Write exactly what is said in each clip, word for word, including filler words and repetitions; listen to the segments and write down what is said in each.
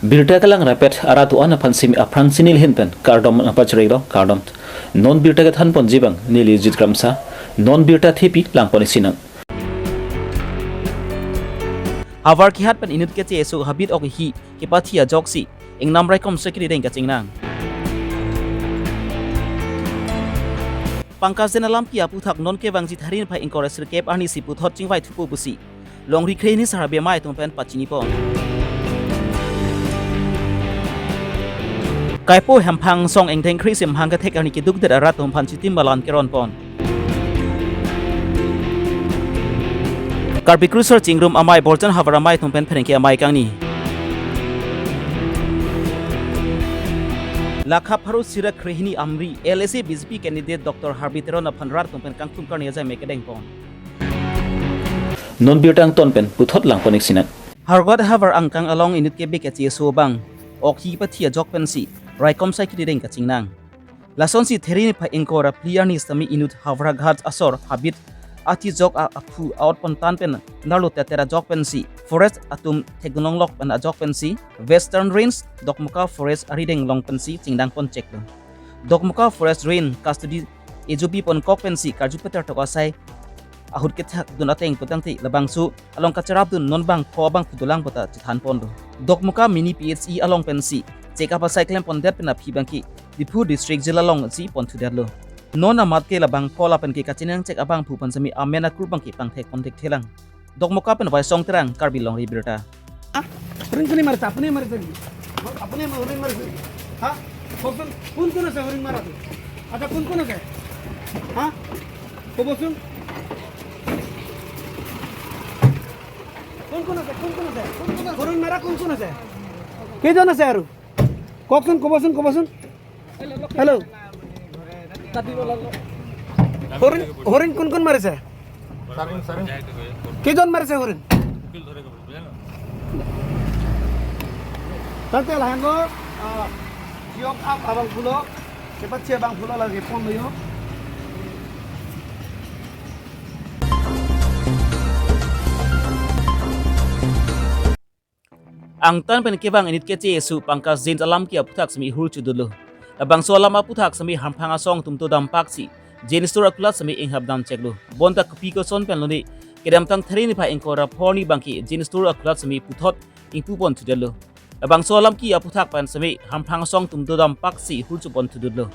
Birta kelang rapet arat do-an aphan simi aphrang si neli ahin pen kardom nangpachirilo, kardom. Non birta kethan ponji abang neli Jit Kramsa, non birta thepi lang pon-ik sinang. Havar kihat pen inut keche aso habit ok hi kepathi ajoksi ingnam raikom sekri deng kachingnang. Pankaj Jain alam ki aputhak non kevangji Theri niphai ingkoi ra sirkep arni si puthot chingvai thupo pusi longri kre hini sar habe amei atum pen pachini pon. Kaipo Hamphang Asong ingdeng kre si amahang kethek arni keduk det arat atum aphan chitim malan keron pon. Karbi Krusar Chingrum amei Borjan havar amei atum pen pherangke amei kangni. Lakha pharo sira kre hini Amri L A C B J P candidate Doctor Harbi Teron aphan rat atum pen kangthum karni ajai me kedeng pon. Non birta angton pen puthot lang pon-ik sinang. Harghat havar angkang along inut kebe keche aso abang ok hi pathi ajok pensi raikom sai kiri deng kachingnang. Lasonsi Theri niphai ingkoi ra phli arni sitame inut Howraghat asor habit athi ajok a-, aphu a-ot pon tan pen narlo teter ajok pensi forest atum thekdunlonglok pen ajok pensi Western Range Dokmoka Forest arideng along pensi chingdang pon cheklo. Dokmoka Forest Range custody ejobi pon kok pensi karju peter tok asai ahut kethak dun ateng putangte labangso along kacherap dun non bangpho abangphu dolang puta chethan ponlo. Dokmoka Mini P H E along pensi check up asai klem pon det pen aphi abangke Diphu District Jail along si pon thudetlo. Non amat ke labangpho lapen ke kachinang chek abangphu pen semi amen akru abangke pangthek pon thekthelang. Dokmoka pen Waisong Terang, Karbi Longri Birta. হা? হৰিণ কোনে মাৰিছে? আপুনি মাৰিছে নেকি? আপুনি মা-, হৰিণ মাৰিছে নেকি? হা? কওকচোন, কোন কোন আছে হৰিণ মাৰাটো? আচ্ছা, কোন কোন আছে? হা? ক'বচোন। কোন কোন আছে? কোন কোন আছে? কোন কোন আছে? হৰিণ মাৰা কোন কোন আছে? কেইজন আছে আৰু? কওকচোন, ক'বচোন, ক'বচোন। হেল্ল'। হৰিণ, হৰিণ কোন কোন মাৰিছে? কেইজন মাৰিছে হৰিণ? Tangte lahenlo, ah, yok ap abangphulo, kepathi abangphulo lagi ponlo yo. Angtan pen kevang inut keche aso Pankaj Jain alam ki aputhak semi hur chudutlo. Labangso alam aputhak semi Hamphang Asong atum to dampak si Jain Store akulat semi inghap dam cheklo. Bonta kopi koson pen lone kedamtang Theri niphai ingkoi ra phli arni abangke Jain Store akulat semi puthot ingpu pon thudetlo. Labangso alam ki aputhak pen semi Hamphang Asong atum to dampak si hur chu pon thudutlo.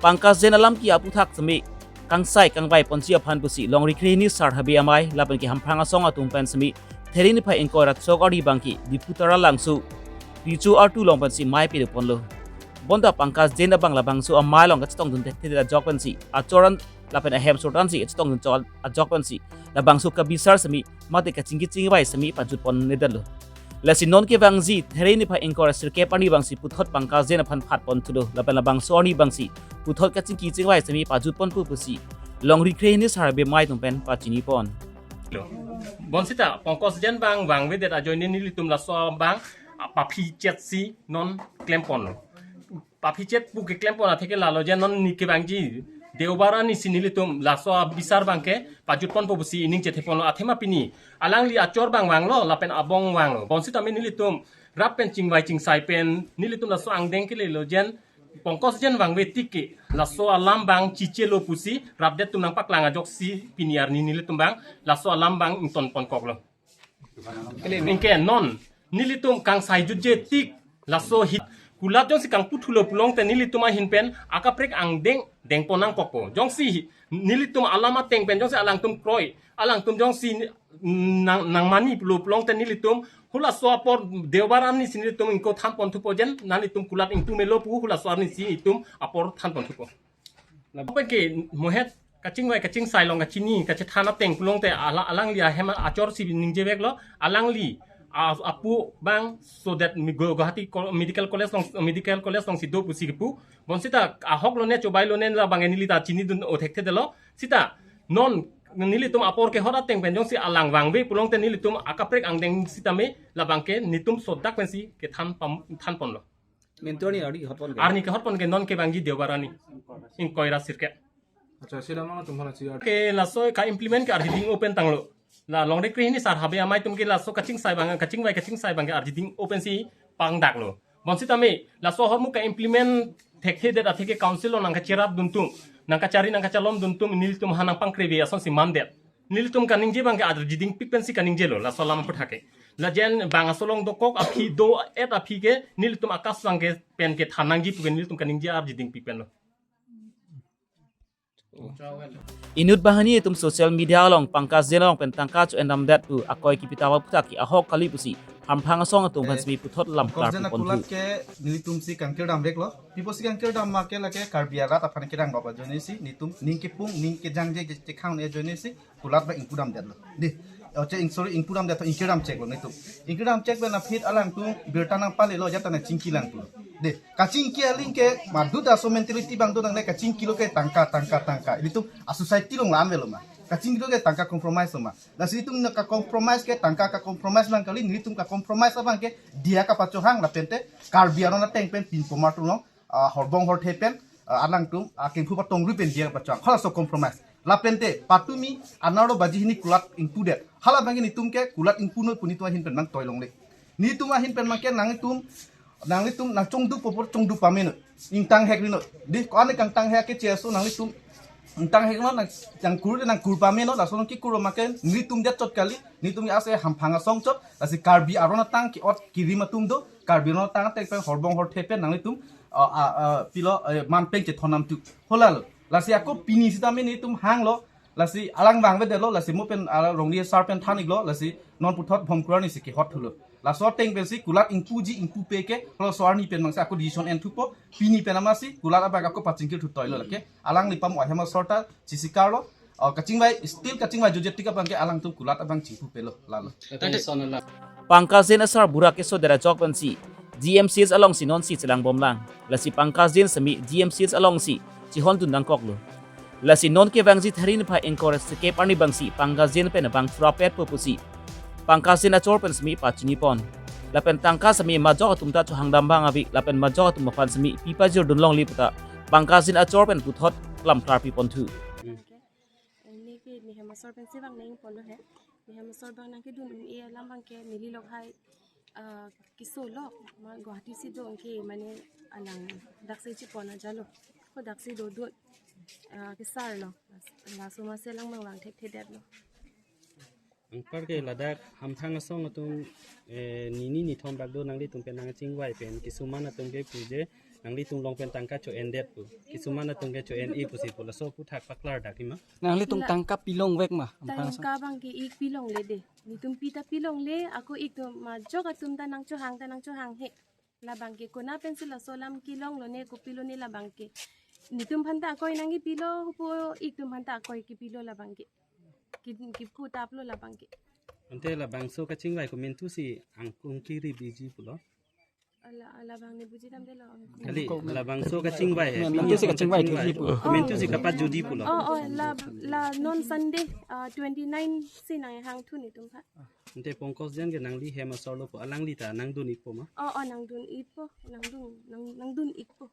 Pankaj Jain alam ki aputhak semi kangsai kangvai ponji aphan pusi longri kre hini sar habe amei lapen ke Hamphang Asong atum pen semi Theri niphai ingkoi ra chok arni abangke Diphu Taralangso Richo artu along pensi mei pedo ponlo. Bonta Pankaj Jain abang labangso amei along kachetong dun thekthedet ajok pensi achoran lapen ahem sortan si kachetong dun chok ajok pensi labangso kabisar semi mate kachingki chingvai semi pajut ponnedetlo. Lasi non kevangji Theri niphai ingkoi ra sirkep arni abangsi puthot Pankaj Jain aphan phat pon thulo lapen labangso arni abangsi puthot kachingki chingvai semi pajut ponpo pusi longri kre hini sar habe amei atum pen pachini pon. Bonsita Pankaj Jain abang vangvedet ajoine nelitum laso abang paphichet si non klem ponlo. Paphichet pu keklem pon atheke lalo je non ni kevangji Deobar arni si nelitum laso abisar abangke pajut ponpo pusi ining chethe ponlo athema pini alangli achor abang vanglo lapen abong vanglo. Bonsitame nelitum rap pen chingvai chingsai pen nelitum laso angdeng kelelo jen Pankaj Jain vangve tik ke laso alam abang chichelo pusi rapdet atum nangpaklang ajoksi pini arni nelitum abang laso alam abang ington pon koklo. Anke non nelitum kangsai jutje tik laso hi kulat jongsi kangpu thulo pulote nelitum ahin pen akaprek angdeng deng pon nangkokpo. Jongsi nelitum alam ateng pen jongsi alangtum kroi, alangtum jongsi nang, nangmani pulo pulote nelitum halaso apor Deobar arni si nelitum ingko than pon thupo jen, nanglitum kulat ingpu melo pu halaso arni si itum apor than pon thupo. Lapen ke mohet kachingvai kachingsai along kachini kachethan ateng pulote ala, alangli ahem achor si ningjeveklo, alangli a, apu abang so that mi Gu-, Guwahati Col-, Medical College along, Medical College alongsi do pusi kepu. Bonsita ahok lone chobai lone labang neli ta chinidun o thekthedetlo. Sita non nelitum apor kehot ateng pen jongsi alang vangve pulote nelitum akaprek angdeng sitame labangke netum sodak pensi kethan pam, than ponlo. Mentor ni arni hot pon ke? Arni kehot pon ke non kevangji Deobar arni ingkoi ra sirkep. Acha, sila mangtum hala si ar- Ke laso ka implement ke arjiding open tanglo. La longri kre hini sar habe amei atum ke laso kachingsai abang, kachingvai kachingsai abangke arjiding open si pangdaklo. Bonsitame laso ahormu ka-implement thekthedet atheke council along nangkacherapdun atum, nangkachari nangkachalomdun atum nelitum ha nangpangkrevi asonsi mandet. Nelitum kaningje abangke arjidingpik pensi kaningjelo laso alam aphuthak ke. Lajen bang aso along dokok aphi do-et aphi ke nelitum akas abangke pen kethan nangji puke nelitum kaningje arjidingpik penlo. Inut banghini atum social media along Pankaj Jain along pen tangka cho-endamdet pu akoi kipitap aphuthak ke ahok kali pusi hamphang asong atum aphan semi puthot lam Pankaj klar Jain pon akulat thu. Ke nelitumsi kangkirdam veklo. Piposi kangkirdam ma ke lake Karbi arat aphan kedang baba ajoinesi nelitum ning kepung ning kejangje kechekhang ajoinesi kulat abang ingpudamdetlo. Dei. Oh, che ing, sorry, ingpudamdet, ingkirdam cheklo nelitum. Ingkirdam chek pen aphi alangtum birta nangpalelo, jatana chingki lang pulo. Dei, kachingki aling ke madut aso mentality abang do nangne, kachingkilo ke tangka, tangka, tangka. Nelitum a-society along la-an avelo ma. Kachingkilo ke tangka compromise lo ma. Lasi nelitum na ka-compromise ke tangka ka-compromise lang kali, nelitum ka-compromise abangke diya kapachohang lapente Karbi aron ateng pen pinpomar tulong, ah, horbong horthe pen, ah, alangtum, ah, kengphu patong rui pen diya pachohang. Halaso compromise. Lapente patumi anerlo baji hini kulat ingpudet. Hala abangke nelitum ke kulat ingpunoi pu nelitum ahin pen nangtoi longle. Nelitum ahin pen abangke nanglitum, nanglitum nangchongduk popor chongduk pamenoi. Ingtang hek rinoi. Dei, ko-an kangtang hek ke cheso nanglitum ingtang hek rinoi nang, nangkur nangkur pamenoi, laso nang kikur abangke nelitum det chot kali, nelitum ke ase hamphang asong chot, lasi Karbi aron atang ke-ot kerim atum do, Karbi aron atang ateng pen horbong horthe pen nanglitum, ah, ah, ah, pilo, eh, manpeng chethon nam tu. Holalo. Lasi ako pini sitame nelitum hanglo, lasi alang vangvedetlo, lasi mo pen, ah, Rongli sar pen than-iklo, lasi non puthot Bhomkuru arnisi kehot thulo. Laso ateng pensi kulat ingpuji ingpupe ke, halaso arni pen mangsa ako decision en thupo, pini pen amatsi kulat abang ako pachingkir thutoilo lake. Alangli pam ahem asor ta chisikarlo, ah, kachingvai, still kachingvai jujit tik abangke alangtum kulat abang chingpupelo, lalo. Pankaj Jain asar bura keso dera jok pensi G M C H alongsi nonsi chelangbomlang. Lasi Pankaj Jain semi G M C H alongsi chihondun nangkoklo. Lasi non kevangji Thari niphai ingkoi ra sikep arni abangsi Pankaj Jain pen abang pura petpo pusi Pankaj Jain achor pen semi pachinipon. Lapen tangka semi majok atum ta chohangdam abang ave, lapen majok atum aphan semi pipajirdun longle puta Pankaj Jain achor pen puthot lam klar pipon thu. Neke nehem asor pensi vang nangponlo he. Nehem asor abang nangkedun un-e alam abangke neli lok hai, ah, kesolok ma Guwahati si do ke mane alang daksi chipon ajalo. Ko daksi dodun, ah, kesarlo. Laso amatsi alang abang vang thekthedetlo. Anparke ladak hamphang asong atum, eh, nini nithom bak do nanglitum pen nangchingvai pen kisuman atum ke puje nanglitum along pen tangka cho-endet pu. Kisuman atum ke cho-en-e pusi pu laso aphuthak paklardak ima. Nanglitum la- tangka pilongvek ma, hamphang asong? Tangka abangke ik pilongle dei. Nelitum pi ta pilongle, ako ik atum majok atum ta nangchohang ta nangchohang he. Labangke konat pensi laso alam kelonglo ne kopilo ne labangke. Nelitum aphan ta akoi nangkipilo, hupo ik atum aphan ta akoi kipilo labangke. Ki, kipu taplo labangke. Ante labangso kachingvai komantusi angkung kiri biji pulo? Ala, ala abang ne bujidamdetlo. Kali, labangso kachingvai he. Men, pini mentusi asong kachingvai kachingvai. Thuji pulo. Komantusi kapajutji pulo. Oh, oh, la, la non Sunday, ah, twenty-nine si nanghang thu nelitum ha. Ante Pankaj Jain ke nangli hem asor lo pu, alangli ta nangdun-ikpo ma? Oh, oh, nangdun-ikpo, nangdun, nang, nangdun-ikpo.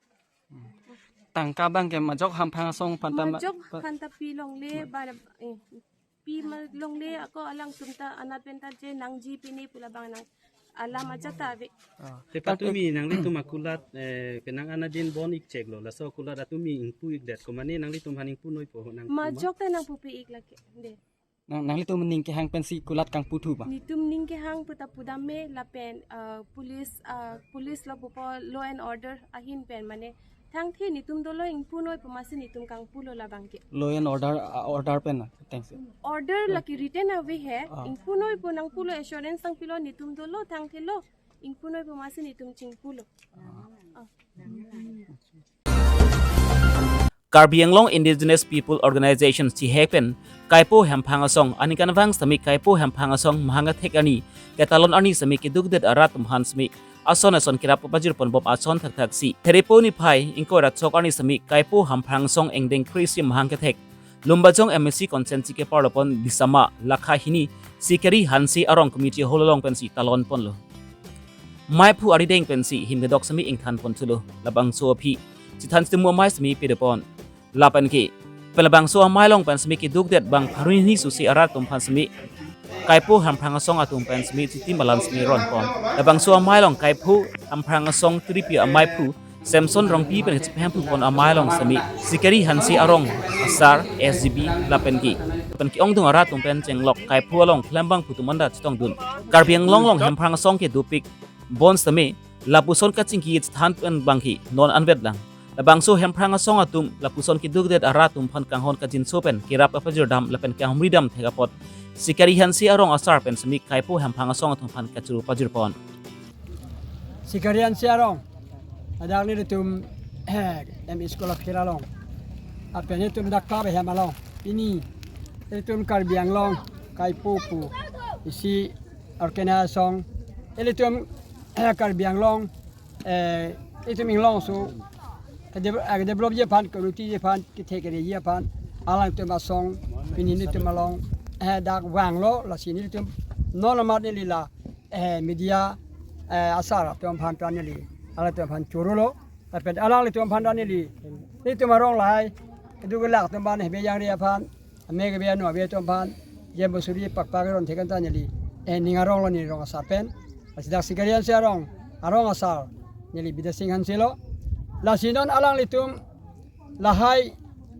Tangka abangke majok hamphang asong aphan ta ma-, majok pa- aphan ta pilongle, ba, eh, pi ma longle ako alangtum ta anat pen ta je nangji pine pu labang nang alam ajat ta ave. Ah. Te patumi nanglitum akulat, eh, penang anadin bon-ik cheklo, laso akulat atumi ingpu-ikdet ko mane nanglitum aphan ingpunoipo nang? Majok ta nangpupe-ik lake. Dei. Nang, nanglitum ning kehang pensi kulat kangpu thu ba? Nelitum ning kehang puta pudam me lapen, ah, police, ah, police lo pupo law and order ahin pen mane thangthe nelitum dolo ingpunoipo amatsi nelitum kangpulo labangke. Law and order, ah, order pen na? Thanks. Order lake written ave he, ah, ingpunoipo nangpulo assurance nangpilo nelitum dolo thangthelo ingpunoipo amatsi nelitum chingpulo. Ah. Ah. Karbi Anglong Indigenous People Organization chihek pen Kaipo Hemphang Asong aningkanvang semi Kaipo Hemphang Asong mahang kethek arni ketalon arni semi kedukdet arat atum aphan semi ason ason kerap pajirponbom ason thakthaksi Therepo niphai ingkoi ra chok arni semi Kaipo Hemphang Asong engdeng kre-isi mahang kethek Lumbajong M A C constituency keparlopon Bisama lakha hini Sikari Hanse arong community hall along pensi talonponlo. Maiphu arideng pensi him kedok semi ingthanpon thulo. Labangso aphi chethan chitumu amei semi pedepon. Lapen ke pelabangso amei along pen semi kedukdet bang pharo hini susi arat atum aphan semi Kaipo Hemphrang Asong atum pen semi chiti malan semi ronpon. Labangso amei along Kaipo Hemphrang Asong tiripi amaiphu Samson Rongpi pen kachipahemphu pon amei along semi Sikari Hanse arong asar S G B lapen ke, lapen ke-ongdung arat atum pen chenglok Kaipo along klembang phutum anda chetongdun. Karbi Anglong along Hemphrang Asong kedopik bon semi lapuson kachingki chethan pen bangki non anvet lang. Labangso Hemphrang Asong atum lapuson kedukdet arat atum aphan kanghon kangjinso pen kerap apajirdam lapen kanghumridam thek apot Sikari Hanse arong asar pen semi Kaipo Hemphrang Asong atum aphan kachuru pajirpon. Sikari Hanse arong, adak nelitum M E School of Khera along. Lapen nelitum dak club ahem along. Pini nelitum Karbi Anglong Kaipo pu isi organization. Nelitum Karbi Anglong, eh, nelitum inglong so, eh, dev-, eh, developji aphan, communityji aphan, kethe kereji aphan, alangtum asong, pini nelitum along, eh, dak vanglo, lasi nelitum non amat neli la, eh, media, eh, asar atum aphan ta neli, alangtum aphan chorolo, lapen alanglitum aphan ta neli, nelitum arong lahai, keduk kelak atum aphan, hebe jangre aphan, amek ave anu ave atum aphan, je musuri pakpak ron thek an ta neli, eh, ning aronglo neli rong asar pen. Lasi dak Sikari Hanse arong, arong asar, neli Bidya Sing Hanse lo. Lasi non alanglitum lahai,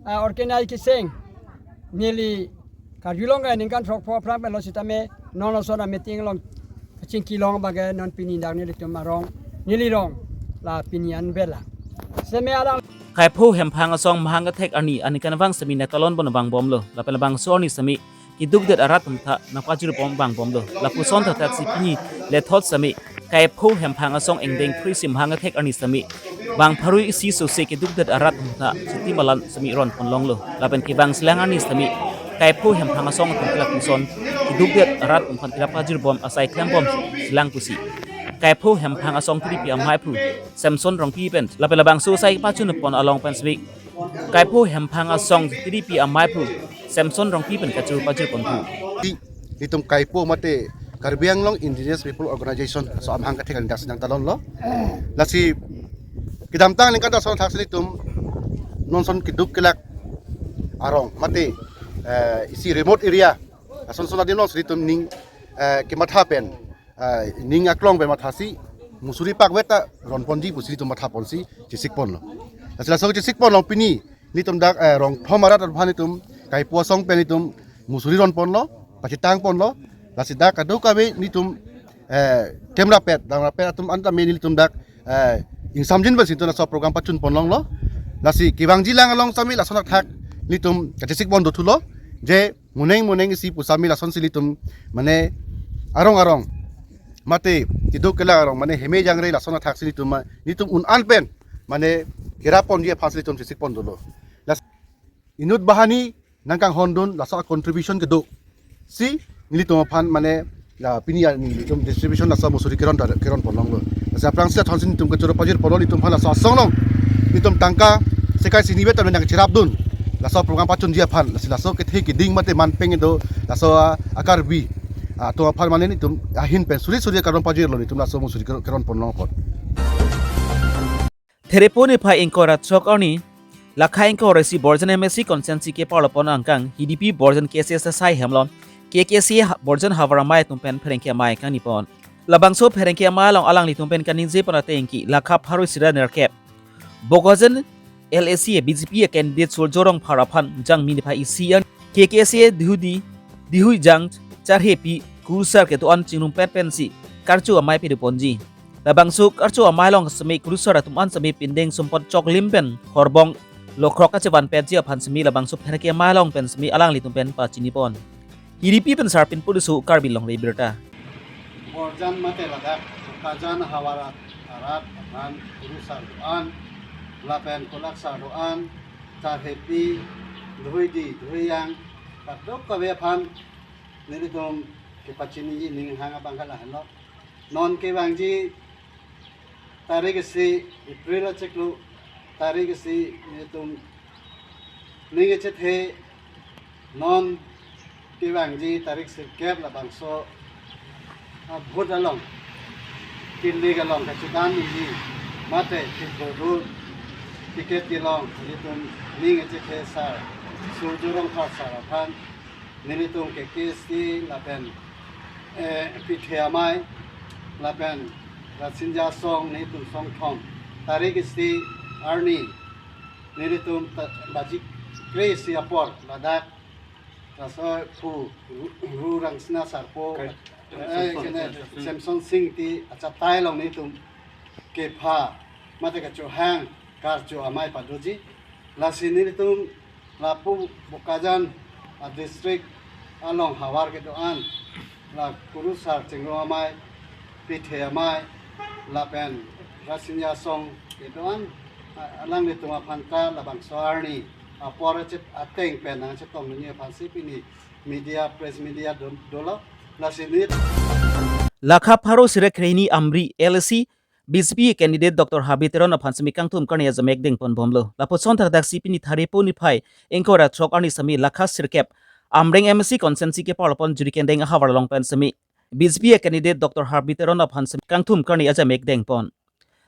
ah, organize keseng, neli karjulong ke ningkan throk pho aphrang pen lo sitame, non lason a-meeting along, kachingki long abang ke non pini dak nelitum arong, neli rong, la pini anvet lang. Seme alang Kaipo Hemphrang Asong mahang kethek arni aningkan vang semi nangtalon pon vangbomlo. Lapen labangso arni semi kedukdet arat atum aphan nangpajir pon vangbomlo. Lapuson thakthak si pini lethot semi Kaipo Hemphrang Asong engdeng phri si mahang kethek arni semi bang pharui isi sose kedukdet arat atum aphan chiti malan semi ronpon longlo. Lapen kevang selang arni semi Kaipo Hemphrang Asong atum ke lapuson kedukdet arat atum aphan kerap pajirbom asai klembom selang pusi Kaipo Hemphrang Asong tiripi amaiphu Samson Rongpi pen lapen labangso asai pachun pon along pen semi Kaipo Hemphrang Asong tiripi amaiphu Samson Rongpi pen kachuru pajirpon thu. Di, itum Kaipo mate Karbi Anglong Indigenous People Organization aso amahang kethek an dak si nangtalonlo. Lasi kedamtang ningkan ta ason thak si itum non ason keduk kelak arong mate, eh, isi remote area ason ason adim along si itum ning, eh, kematha pen, ah, ning aklong pen mathasi musuri pakveta ronponji pusi itum mathaponsi chesikponlo. Lasi laso chesikpon along pini nelitum dak, eh, rong thom arat aphan itum Kaipo Asong pen itum musuri ronponlo, pachitangponlo. Lasi dak kadokave nelitum, eh, kemrapet, damrapet atum an tame nelitum dak, eh, ingsamjin pensi itum laso program pachunpon longlo. Lasi kevangji lang along semi lason athak nelitum kachesikpon dothulo. Je moneng moneng isi pusami lason si nelitum mane arong arong mate keduk kelak arong mane heme jangre lason athak si nelitum ma-, nelitum un-an pen mane kerapponji aphan si nelitum chesikpon dolo. Las inut banghini nangkanghondun laso a-contribution kedo si nelitum aphan mane la pini arni nelitum distribution laso musuri keron tar-, keronpon longlo. Lasi aphrangsi athon si nelitum kachuru pajirponlo nelitum aphan laso asong along nelitum tangka sekai sini beton nangcherapdun laso program pachunji aphan. Lasi laso kethe keding mate manpeng do laso a-, a-Karbi atum aphan mane nelitum ahin pen suri suri karon pajirlo nelitum laso musuri keron, keronpon long apot. Therepo niphai ingkoi ra throk arni, lakha ingkoi ra isi Borjan M A C constituency keparlopon angkang, H D P Borjan K C S asai hem along, K K C ha-, Borjan havar amei atum pen pherangke amei kangnipon. Labangso pherangke amei along alanglitum pen kaningje pon atengke, lakha pharo isi ra nerkep Bokajan L A C B J P a-candidate Surjya Rongphar aphan Jangmi niphai isi an K K C a Dihudi, Dihuijang, Charhepi, Kurusar kedo-an chingrum pet pensi karcho amei pedoponji. Labangso karcho amei along semi Kurusar atum an semi pindeng sumpot choklim pen horbong lokrok kachevanpetji aphan semi labangso pherangke amei along pen semi alanglitum pen pachinipon. H D P pen Sarpin Puduso, Karbi Longri Abirta. Borjan mate ladak Bokajan havar arat aphan Kurusar do-an, lapen Kulaksar do-an, Charhepi, Dihuidi, Dihuijang, kadokave aphan nelitum kepachiniji ning hang abang ke lahenlo. Non kevangji tarik isi April achiklo, tarik isi nelitum ning kechethe, non kevangji tarik sirkep labangso a-vote along, kilik along kachidan niji mate kikbodu ticket kelong nelitum ning kechethe sar Surjya Rongphar sar aphan nelitum K K C lapen eh, Pithe Amei lapen Rasinja Asong nelitum songthom tarik isi arni nelitum ta-, baji kre-isi apor ladak laso pu Ru, Ru Rangsina Sarpo, eh, kene Samson Sing ti achatai along nelitum kepha mate kachohang karcho amei padoji. Lasi nelitum lapu Bokajan a-district along havar kedo-an, la Kurusar Chingrum Amei, Pithe Amei, lapen Rasinja Asong kedo-an, a-, alanglitum aphan ta labangso arni apor achet ateng pen nangchetong nangji aphansi pini media, press media do, dolo. Lasi neli Lakha pharo sirkep kre-hini Amri L A C B J P candidate Doctor Habit Teron aphan semi kangthum karni ajamek dengpon bomlo. Lapuson thakthak si pini Tharaipo niphai ingkoi ra throk arni semi Lakha sirkep Amreng M A C constituency keparlopon Jirikindeng ahavar along pen semi B J P candidate Doctor Habit Teron aphan semi kangthum karni ajamek dengpon.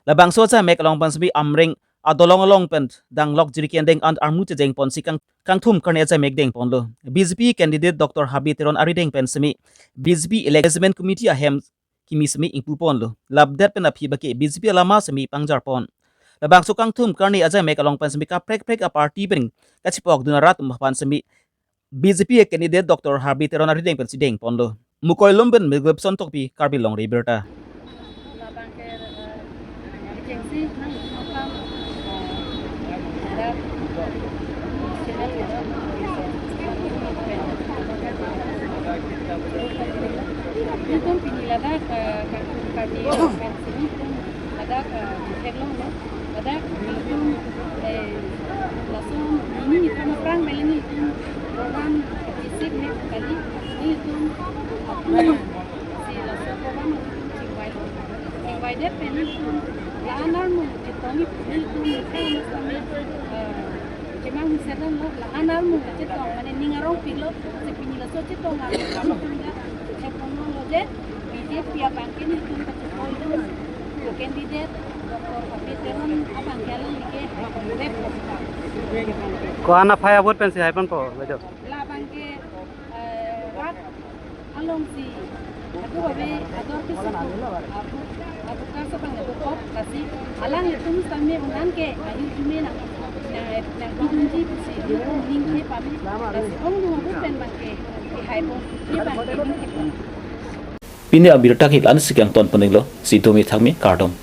Labangso ajamek along pen semi Amreng adolong along pen danglok Jirikindeng an armu chejengpon si kang, kangthum karni ajamek dengponlo. B J P candidate Doctor Habit Teron arideng pen semi B J P Elect Management Committee ahem kimi semi ingpuponlo. Lapudet pen aphi baki B J P alama semi pangjarpon. Labangso kangthum karni ajamek along pen semi kaprek prek a-party pen kachipokdun arat atum aphan semi B J P candidate Doctor Habit Teron arideng pensi dengponlo. Mukoilum pen Meglepson Tokbi, Karbi Longri Abirta. Nelitum pini ladak, eh, kangthum karni pen semi nelitum ladak, eh, theklonglo. Ladak nelitum, eh, laso nini nelitum aphrang mele nelitum program basic mek kali nelitum atum si laso program chingvailo. Chingvaidet pen nelitum la-an armu chetongji pu nelitum nelitum, eh, chemang sedan lo, la-an armu chetong mane ning arong pilo, si pini laso chetong armu kami kami da chepono lo je, B J P abang ke nelitum kachepoi do, candidate Doctor Habit Teron abang ke alang like rep. Ko-an aphai a-vote pensi haiponpo, bejo? Labang ke, eh, rat alongsi adu abe ador ke suku abu abu ka sabang adu kop kasi alanglitum sami unan ke ahi jume nang nang nang bidunji pusi ningke pami kasi ong nung abu pen bang ke ke haipo ke bang ke ningke. Pini abirta ke la-an si kangtonpon iklo, si domi thakmi kardom.